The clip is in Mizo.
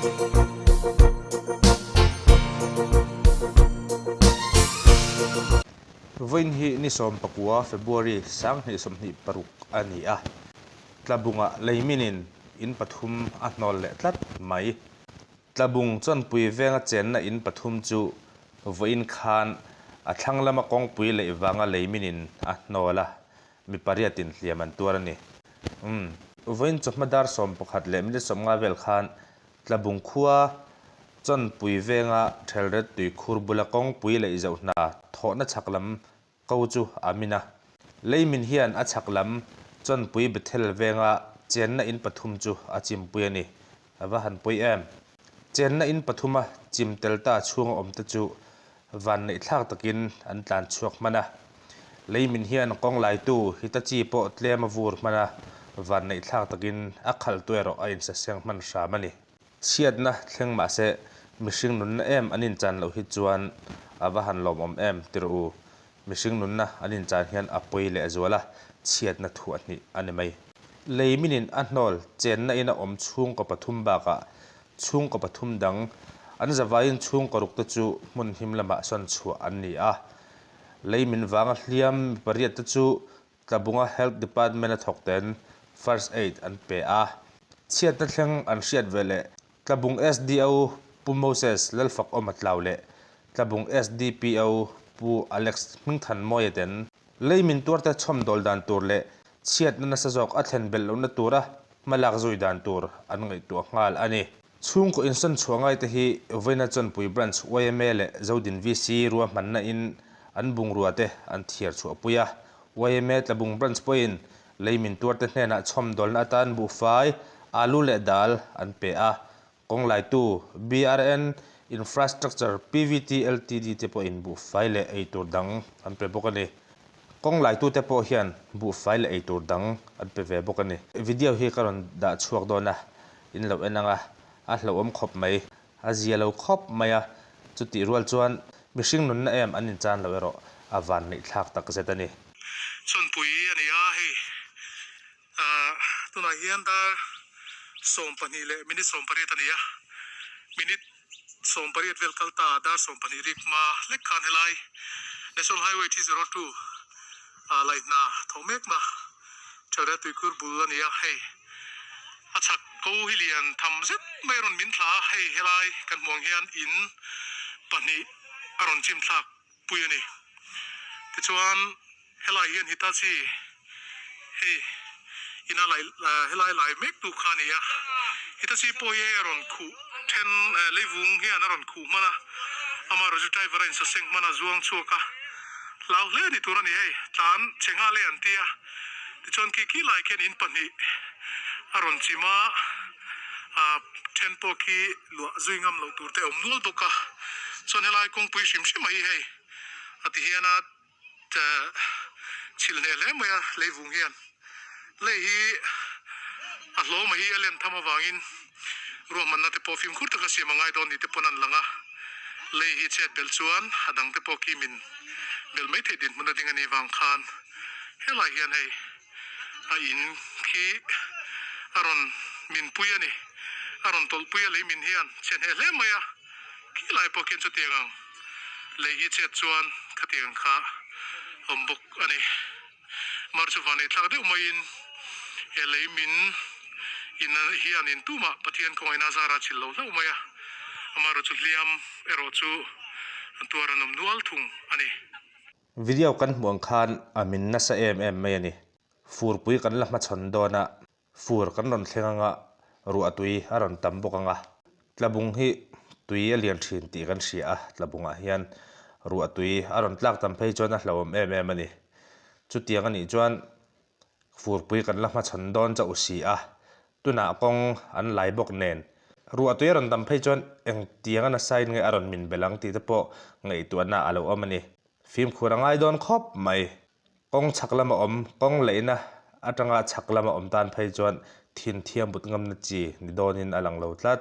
Vawiin hi ni 19 February 2026 a ni a, Tlabungah leiminin in pathum a hnawl leh tlat mai. Tlabung chawnpui venga chenna in pathum chu vawiin khan a thlang lama kawngpui leih vanga leiminin a hnawl a, mi pariatin hliam an tuar a ni. Umm. Vawiin chawhma dar 11 leh minute 50 vel khan Tlabung khua chawnpui venga Thelret tuikhur bula kawngpui leih zoh hna thawhna chhak lam ko chu a min a. Leimin hian a chhak lam Chawnpui Bethel venga chenna in pathum chu a chimpui a ni. A va han pawi em? Chenna in pathuma chim tel ta chhunga awmte chu vanneih thlak takin an tlan chhuak hman a. Leimin hian kawng laitu Hitachi pawh tlem a vur hman a, vanneih thlak takin a khalhtu erawh a insaseng hman hram a ni. Chhiatna thleng mahse mihring nunna em an inchan loh hi chuan a va han lawmawm em ti rawh u. Mihring nunna an inchan hian a pawi leh zual a, chhiatna thuah hnih a ni mai. Lei minin a hnawl chenna in a awm chhungkaw pathum bakah chhungkaw pathum dang an zavaiin chhungkaw ruk te chu hmun him lamah sawn chhuah an ni a. Lei min vanga hliam mi pariat te chu Tlabunga Health Department a thawk ten First Aid an pe a. Chhiatna thleng an hriat ve leh Tlabung SDO Pu Moses Lalfakawma Tlau leh Tlabung SDPO Pu Alex Hmingthanmawia ten lei min tuarte chhawmdawl dan tur leh chhiatna nasa zawk a thlen belh lohna tura hmalak zui dan tur an ngaihtuah nghal a ni. Chhungkaw insawn chhuah ngaite hi Vawiina Chawnpui Branch yma leh Zodin VC ruahmanna in an bungrua te an thiar chhuahpui a. Yma Tlabung Branch pawhin lei min tuarte hnenah chhawmdawlna atan buhfai, alu leh dal an pe a. Kawng laitu BRN Infrastructure Pvt Ltd te pawhin buhfai leh eitur dang an pe bawk a ni. Kawng laitute pawh hian buhfai leh eitur dang an pe ve bawk a ni. Video hi ka rawn dah chhuak dawn a, in lo en ang a, a hlauhawm khawp mai, a zia lo khawp mai a, chutih rual chuan mihring nunna em an inchan lo erawh a van neihthlak tak zet a ni. Chawnpui a ni a, hei tunah hian dar 12 leh minute 18 a ni a, minute 18 vel kal ta dar 12 rik hma hlek khan helai National Highway 302 laihna tho mekna Chalrel tuikhur bul a ni a, hei a chhak ko hi lian tham zet mai a rawn min thla a, hei helai kan hmuh ang hian in pahnih a rawn chim thlak pui a ni. Tichuan helai hian Hitachi hei ina lai helai lai mek tu kha a ni a, Hitachi pawh hi hei a rawn khuh then leivung hian a rawn khuh hman a, amaherawhchu chu driver a insaseng hman a zuang chhuak a. Hlau hle ni tur a ni hei, tlan che nghal e an ti a, tichuan khi khi lai khian in pahnih a rawn chim a, ah then pawh khi luah zui ngam loh tur te a awm nual bawk a, chuan helai kawngpui hrim hrim a hi hei a ti hian a chhilh hneh hle mai a leivung hian lei hi a hlawm a hi a len tham avangin ruahmanna te pawh fimkhur taka siam a ngai dawn ni te pawn an lang a, lei hi chet belh chuan a dang te pawh khi min belh mai theih dinhmun a ding a nih vang khan helai hian hei a in khi a rawn min pui a ni, a rawn tawlh pui a lei min hian chhe hneh hle mai a, khi lai pawh khian chutiang ang lei hi chet chuan khatiang kha awm bawk a ni. Mar chu van eihthlak deuh maiin he lei min in hian in tumah Pathian khawngaihna zara chhilh lo hlauh mai a, amaherawh chu hliam erawh chu an tuar an awm nual thung a ni. Video kan hmuh ang khan a min nasa em em mai a ni. Furpui kan la hmachhawn dawn a, Fur kan rawn thleng anga ruah tui a rawn tam bawk anga tlabung hi tui a lian thin tih kan hria a, tlabungah hian ruah tui a rawn tlak tam phei chuan a hlauhawm em em a ni. Chutiang a nih chuan furpui kan la hmachhawn dawn chauh si a, tunah kawng an lai bawk nen ruah tui a rawn tam phei chuan engtiang a nasain nge a rawn min belh ang tih te pawh ngaihtuahna a lo awm a ni. Fimkhur a ngai dawn khawp mai. Kawng chhak lama awm, kawng leihna atanga chhak lama awm tan phei chuan thin thiam but ngamna chi ni dawnin a lang lo tlat.